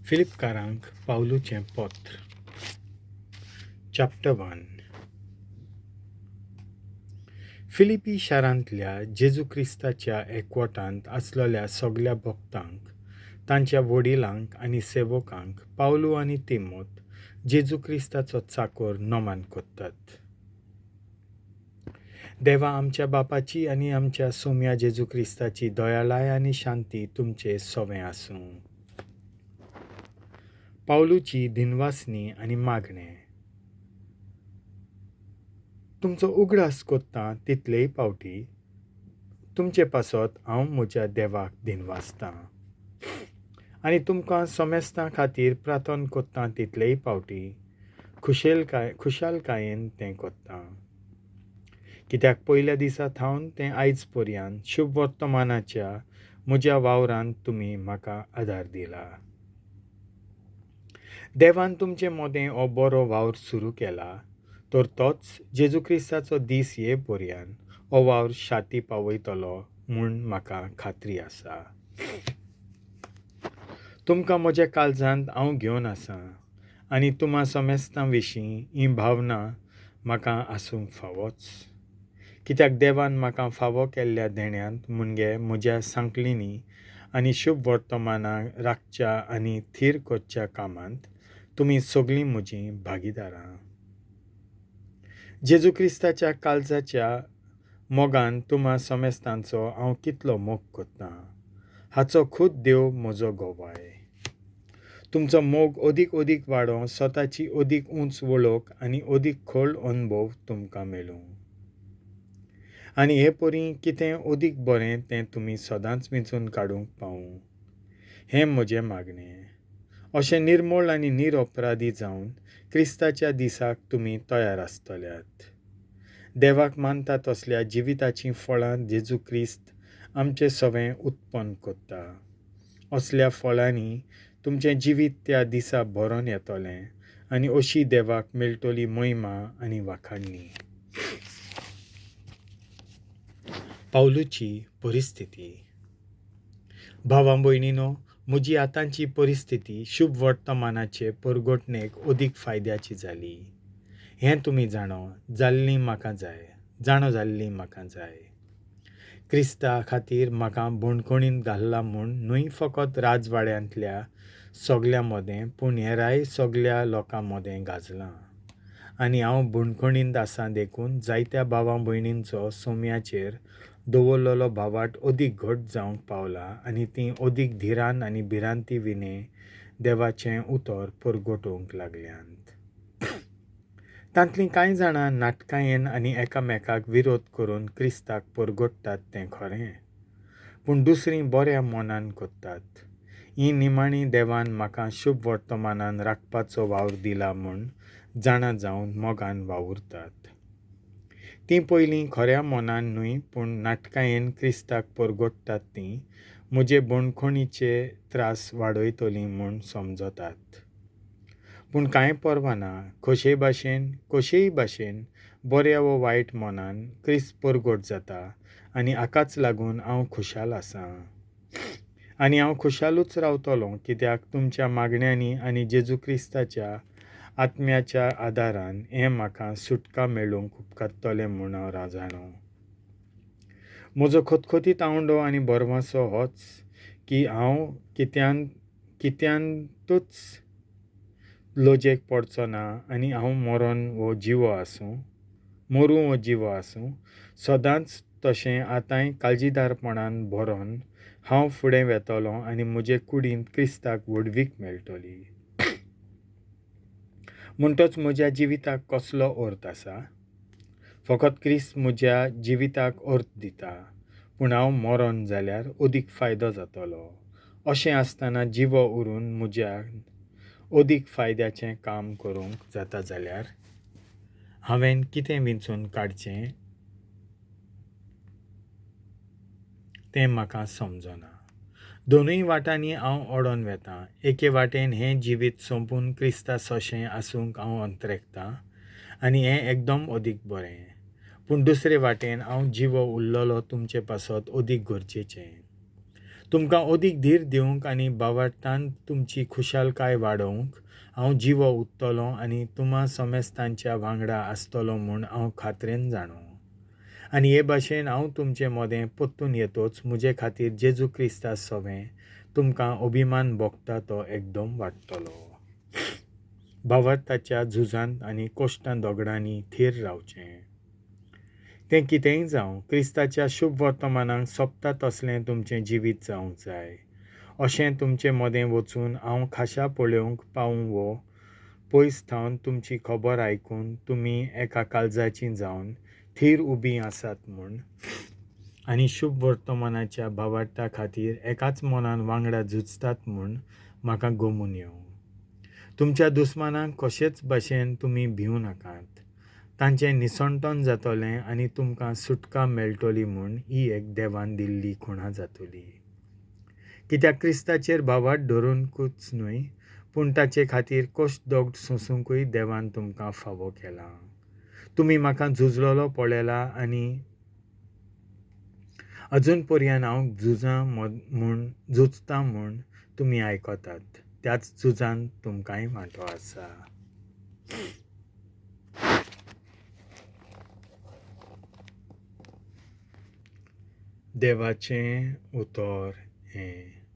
फिलिपकारांक पावलूचें पत्र, चॅप्टर 1. फिलिपी शारांतल्या जेजू क्रिस्ताच्या एकवटांत आसलेल्या सगल्या भक्तांक, तांच्या वडिलांक आनी सेवकांक पावलू आनी तिमोत जेजू क्रिस्ताचो चाकोर नमन करतात. देवा आमच्या बापाची आनी आमच्या सोम्या जेजू क्रिस्ताची दयाळाय आनी शांती तुमचे सवें आसूं. पावलूची दिनवासनी आनी मागणें. तुमचो उगडास कोत्ता तितलेय पावटी तुमचे पासत हांव म्हज्या देवाक दिनवासतां आनी तुमकां समेस्तां खातीर प्रार्थन कोत्ता तितलेय पावटी खुशालकायेन तें कोत्तां. कित्याक पयल्या दिसा थावन तें आयज पर्यंत शुभ वर्तमानाच्या म्हज्या वावरांत तुमी म्हाका आदार दिला. देवान तुमचे मदें हो बरो वावर सुरू केला तर तोच जेजू क्रिस्ताचो दीस ये पर्यंत हो वावर शाती पावयतलो म्हूण म्हाका खात्री आसा. तुमकां म्हज्या काळजांत हांव घेवन आसा आनी तुमा समेस्तां विशीं ही भावना म्हाका आसूंक फावोच. कित्याक देवान म्हाका फावो केल्ल्या देण्यांत मुणगे म्हज्या सांकलिनी आनी शुभ वर्तमानाक राखच्या आनी थीर करच्या कामांत तुमी सगळीं म्हजीं भागीदारां. जेजू क्रिस्ताच्या काळजाच्या मोगान तुमा समेस्तांचो हांव कितलो मोग करतां हाचो खूद देव म्हजो गवाय. तुमचो मोग अदीक अदीक वाडोवं, स्वताची अदीक उंच वळख आनी अदीक खोल अनुभव तुमकां मेळूं आनी हे परी कितें अदीक बरें तें तुमी सदांच वेंचून काडूंक पावूं हें म्हजें मागणें. अशें निर्मळ आनी निरअपराधी जावन क्रिस्ताच्या दिसाक तुमी तयार आसतल्यात. देवाक मानता तसल्या जिविताचीं फळां जेजू क्रिस्त आमचें सवें उत्पन्न करता. असल्या फळांनी तुमचें जिवीत त्या दिसा भरोन येतलें आनी अशी देवाक मेळटली महिमा आनी वाखाणणी. पावलूची परिस्थिती. भावां भयणीनो, म्हजी आतांची परिस्थिती शुभ वर्तमानाचे परगटणेक अदीक फायद्याची जाली हें तुमी जाणो जाल्ली म्हाका जाय, जाणो जाल्ली म्हाका जाय. क्रिस्ता खातीर म्हाका बणखणींत घाल्ला म्हूण न्हय फकत राजवाड्यांतल्या सगल्यां मदें पूण हेराय सगल्या लोकां मदें गाजलां आनी हांव बणखणींत आसा देखून जायत्या भावां भयणींचो सोम्याचेर दवरलेलो भावार्थ अदीक घट जावंक पावला आनी तीं अदीक धिरान आनी भिरांती विणें देवाचें उतर परगटोवंक लागल्यांत. तांतलीं कांय जाणां नाटकायेन आनी एकामेकाक विरोध करून क्रिस्ताक परगट्टात तें खरें, पूण दुसरीं बऱ्या मनान करतात. ही निमाणी देवान म्हाका शुभ वर्तमानान राखपाचो वावर दिला म्हूण जाणा जावन मोगान वावुरतात. तीं पयलीं खऱ्या मनान न्हय पूण नाटकायेन क्रिस्ताक परगट्टात तीं म्हजे बणखणीचे त्रास वाडयतलीं म्हूण समजतात. पूण कांय पर्वा ना, कशेय भाशेन बऱ्या वो वायट मनान क्रिस्त परगट जाता आनी हाकाच लागून हांव खुशाल आसां. आनी हांव खुशालूच रावतलो कित्याक तुमच्या मागण्यांनी आनी जेजू क्रिस्ताच्या आत्म्याच्या आदारान हें म्हाका सुटका मेळूंक उपकारतलें म्हूण हांव जाणो. म्हजो खतखतीत आवंडो आनी भरवंसो होच की हांव कित्यांतूच लजेक पडचो ना आनी हांव मरोन वो जिवो आसूं, मरूं वो जिवो आसूं, सदांच तशें आतांय काळजीदारपणान भरोन हांव फुडें वेतलो आनी म्हजे कुडींत क्रिस्ताक व्हडवीक मेळटली. म्हणटच म्हज्या जिविताक कसलो अर्थ आसा? फकत क्रिस्त म्हज्या जिविताक अर्थ दिता, पूण हांव मरोन जाल्यार अदीक फायदो जातलो. अशें आसतना जिवो उरून म्हज्या अदीक फायद्याचें काम करूंक जाता जाल्यार हांवें कितें विंचून काडचें तें म्हाका समजना. दोनूय वाटांनी हांव ओडोन वेतां. एके वाटेन हें जिवीत सोंपून क्रिस्ता सोशें आसूंक हांव अंतरेकतां आनी हें एकदम अदीक बरें, पूण दुसरे वाटेन हांव जिवो उरलेलो तुमचे पासत अदीक गरजेचें. तुमकां अदीक धीर दिवंक आनी भावार्थान तुमची खुशालकाय वाडोवंक हांव जिवो उत्तलों आनी तुमा समेस्तांच्या वांगडा आसतलो म्हूण हांव खात्रेन जाणो. आनी हे भाशेन हांव तुमचे मदें परतून येतोच म्हजे खातीर जेजू क्रिस्ता सवें तुमकां अभिमान भोगता तो एकदम वाडटलो. भावार्थाच्या झुजांत आनी कश्टां दगडांनी थीर रावचें. तें कितेंय जावं, क्रिस्ताच्या शुभ वर्तमानाक सोबता तसलें तुमचें जिवीत जावंक जाय. अशें तुमचे मदें वचून हांव खाशा पळोवंक पावूं वो पयस थावन तुमची खबर आयकून तुमी एका काळजाचीं जावन थीर उबीं आसात म्हूण आनी शुभ वर्तमानाच्या भावार्था खातीर एकाच मनान वांगडा झुजतात म्हूण म्हाका गमून येवं. तुमच्या दुस्मानांक कशेच भाशेन तुमी भिवं नाकात. तांचें निसणटन जातलें आनी तुमकां सुटका मेळटली म्हूण ही एक देवान दिल्ली खुणा जातली. कित्याक क्रिस्ताचेर भावार्थ धरुंकूच न्हय, पूण ताचे खातीर कश्ट दोग सोंसुंकूय देवान तुमकां फावो केलां. तुमी म्हाका झुजलेलो पळयला आनी अजून पर्यान हांव झुजां म्हूण झुजतां म्हूण तुमी आयकतात. त्याच झुजांत तुमकांय वांटो आसा. देवाचें उतर हें.